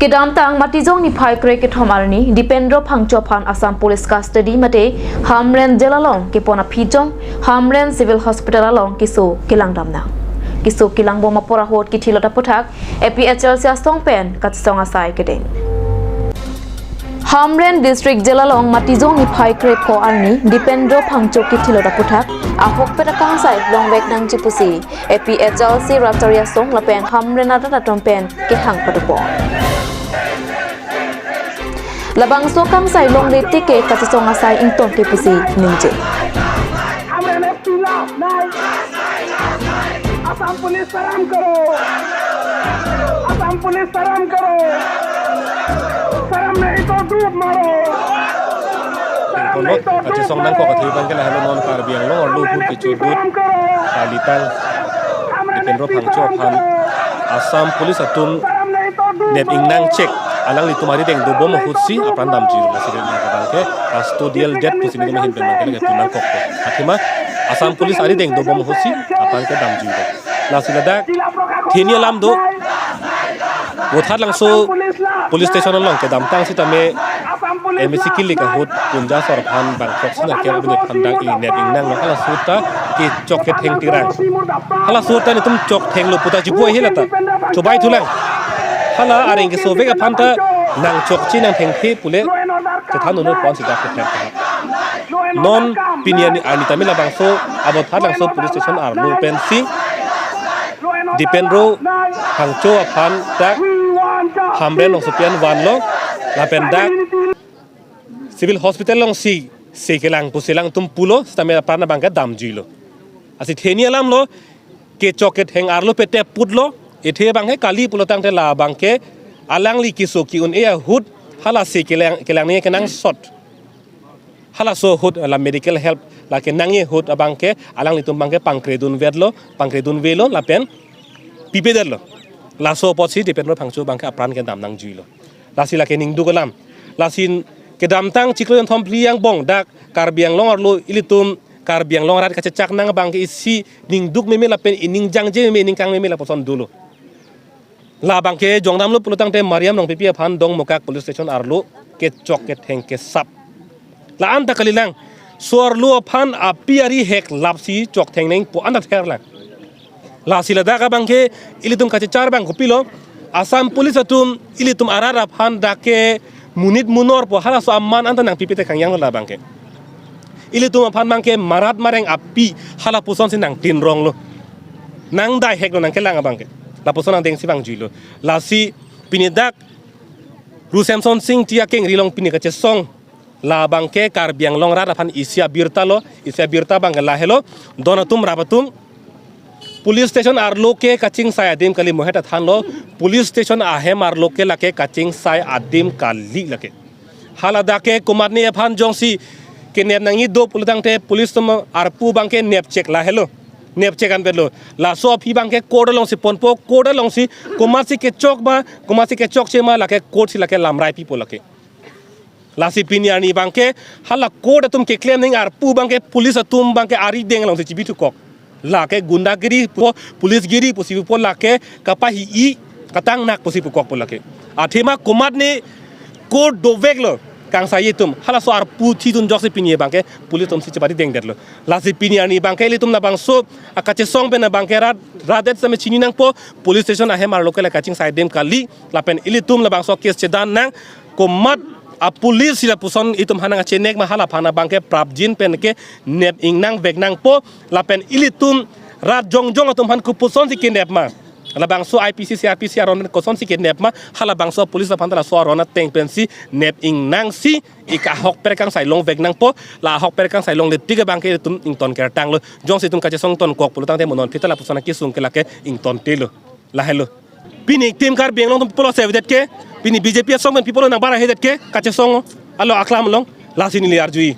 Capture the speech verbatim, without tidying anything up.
Kedamtang Matijong niphai krekethom arni Dipendro Phangcho aphan Assam Police custody mate Hamren jail along kepon aphi jong Hamren Civil Hospital along keso kelang damnang. Keso kelangbom apor ahut kithilot aputhak A P H L C asong pen kachesong asai kedeng. Hamren District Jail along Matijong niphai krepho arni Dipendro Phangcho kithilot aputhak ahokpet akangsai longvek nangji pusi A P H L C rat chari asong lapen Hamren arat atum pen kehang padopo. Labangso akangsai longle tik ke kachesong asai ingtonte pusi ningje. Assam police शर्म करो। Assam police शर्म करो। शर्म नहीं तो डूब मरो। Pengkono kachesong nangkok athe abang ke lahelo non Karbi Anglong arlo ahut kechordut kalitang Dipendro Phangcho aphan Assam Police atum nep ingnang chek alanglitum arideng dobom ahutsi apran damjui lo. Lasi abang ke custodial death pusi nelitum ahin pen abang ke lake pu nangkokpo. Athema Assam Police arideng dobom ahutsi apran ke damjui lo. Lasi ladak theni alam do. Vothatlangso police station along kedamtang sitame M A C kilik ahut Punja Sor aphan bangkok sinar ke abini aphan dak ingnep ingnanglo, halaso ahut ta kechok ketheng tirang. Halaso ahut ta netum chokthenglo puta chipu ahi lata. Chobai thulang. Hala areng kesovek aphan ta nangchokche nangthengthe pule chethan unu ponsi dak ketheng. Non pini arni, arni tame labangso avothatlangso police station arlo pensi Dipendro Phangcho aphan dak Hamren alongsi pi-an vanlo lapen dak Civil Hospital alongsi se kelang pusi alangtum pulo sitame apran abang ke damjuilo. Lasi theni alam lo, kechok ketheng arlo pete putlo, athe abang ke kali pulo tangte labang ke alangli keso ke-un-e ahut hala se kelang, kelang ni kenangsot. Halaso ahut la medical help lake nangji ahut abang ke alanglitum abang ke pangkredun vetlo, pangkredun velo lapen pipedetlo. Laso apotsi Dipendro Phangcho abang ke apran ke dam nangjuilo. Lasi lake ningduk alam. Lasi kedamtang chiklo jonthom phli angbong dak Karbi Anglong arlo ilitum Karbi Anglong arat kachechak nang abang ke isi ningduk meme lapen ining jangje meme, ining kang meme lapuson dolo. Labang ke jongdamlo pulo tangte Mariam Rongpipi aphan Dongmukak police station arlo kechok ketheng kesap. La-an ta kalilang, so arlo aphan api ari hek lapsi choktheng nangpo anta therlang. Lasi ladak abang ke ilitum kachechar abang kopilo, Assam Police atum ilitum arat aphan dak ke monit monorpo, halaso aman anta nangpipe te kangjanglo labang ke. Ilitum aphan abang ke marat mareng api hala pusonsi nangtinronglo. Nangdai heklo nangkelang abang ke. Lapuson angdengsi vangjuilo. Lasi pini dak Ru Semson Sing Ingti akengri along pini kachesong labang ke Karbi Anglong arat aphan isi abirta lo, isi abirta abang ke lahelo, don atum rap atum police station arlo ke kachingsai adim kali, mohet athanlo, police station ahem arlo ke lake kachingsai adim kali lake. Hala dak ke komatne aphan jongsi kenep nangji do pulo tangte police atum arpu abang ke nepchek lahelo. Nepchek anvetlo. Laso aphi abang ke court alongsi ponpo, court alongsi komatsi kechok ma, komatsi kechokche ma lake court si lake lamrai pipo lake. Lasi pini arni abang ke hala court atum keklem nangji arpu abang ke police atum abang ke arideng alongsi chibithukok. Lake gundagiri pu, policegiri pusi pupo, lake kapahi-i katangnak pusi pukokpo lake. Athema komatne court doveklo kangsai atum. Halaso arpu thidun joksi pini abang ke police atumsi cheparidengdetlo. Lasi pini arni abang ke ilitum labangso akachesong pen abang ke rat, rat det sitame chini nangpo, police station ahem arlo ke la kachingsai adim kali, lapen ilitum labangso case chedan nang, komat apolice si lapuson itum aphan nangkachenek ma hala aphan abang ke prapjin pen ke nep ingnang vek nangpo, lapen ilitum rat jongjong atum aphan kopuson si kenep ma, labangso I P C, C R P C aron pen kosonsi kenep ma, hala bangso police aphan ta laso aron ateng pensi nep ingnangsi ik ahokpet akangsai longvek nangpo, la ahokpet akangsai longle tik abang ke itum ington kertanglo, jongsi itum kachesong tonkok pulo tangte mo non aphi ta lapuson akesung ke lake ingtontelo. Lahelo. Pini tim Karbi Anglong atum pulo sevedet ke, pini B J P asong pen pulo nang bara hedet ke, kachesong alo aklam along, lasi neli arjui.